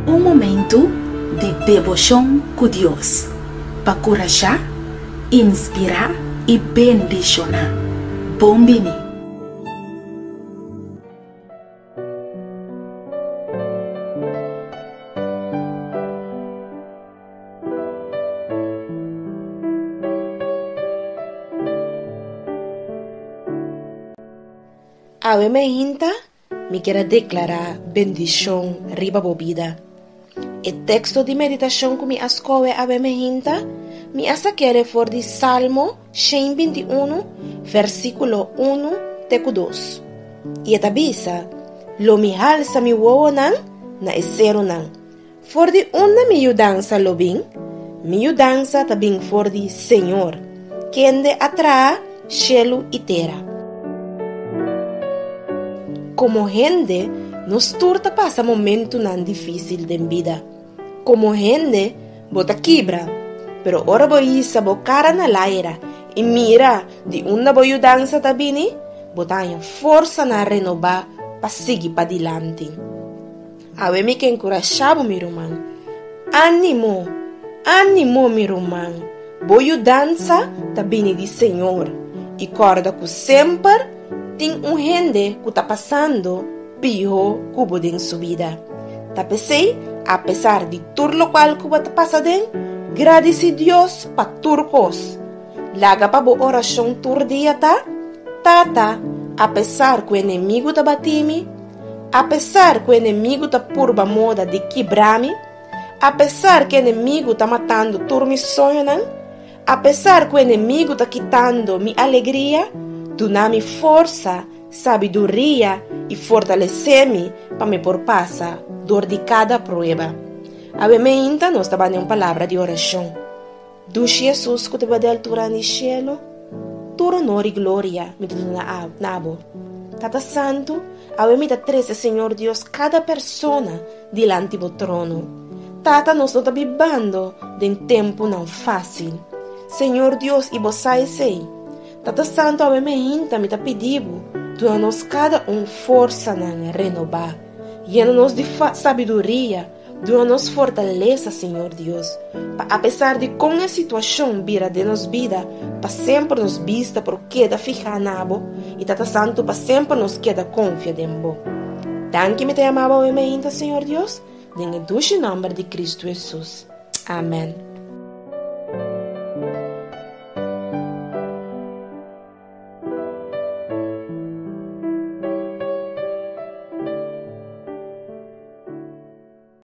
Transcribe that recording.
Un momentu di deboshon ku Dios pa kurashá, inspirá i bendishoná. Bon bini! Awe mainta mi kier a deklará bendishon riba bo bida. E teksto di meditashon ku mi a skohe awe mainta, mi a sak'é for di Salmo 121, versíkulo unu te ku dos. I e ta bisa, Lo mi halsa mi wowonan na e serunan. For di unda mi yudansa lo bin? Mi yudansa ta bin for di Señor, kende a traha shelu i tera. Komo hende, nos tur ta pasa momentunan difísil den bida. Komo hende, bo ta kibra, pero ora bo hisa bo kara na laira i mira di unda bo yudansa ta bini, bo ta haña forsanan renobá pa sigui padilanti. Awe mi ke enkurashá bo, mi ruman. Ánimo! Ánimo, mi ruman! Bo yudansa ta bini di Señor, i kòrda ku semper tin un hende ku ta pasando pihó ku bo den su bida. Ta p'esei, apesar di tur lokual ku bo ta pasa den, gradisí Dios pa tur kos. Laga pa bo orashon tur dia ta, Tata, apesar ku enemigu ta bati mi, Apesar ku enemigu ta purba moda di kibra mi, apesar ku enemigu ta matando tur mi soñonan, apesar ku enemigu ta kitando mi alegria, duna mi forsa, sabiduria i fortalesé mi pa mi por pasa dor di kada prueba. Awe meinta nos ta bani un palabra di orashon. Dushi Hesus ku ta biba den altura di shelu, tur honor i gloria mi ta duna na bo. Tata Santu, awe mi ta trese Señor Dios kada persona dilanti bo trono. Tata nos no ta bibando den tempunan fásil. Señor Dios i bo sa esei. Tata Santu awe meinta mi ta pidi bo duna nos kada un forsanan renobá. Yena nos di sabiduria. Duna nos fortalesa, Señor Dios, pa apesar di kon e situashon bira den nos bida, pa semper nos bista por keda fihá na Bo i Tata Santu pa semper nos keda konfia den Bo. Danki mi ta yama Bo awe mainta, Señor Dios, den e dushi nòmber di Kristu Hesus. Amen.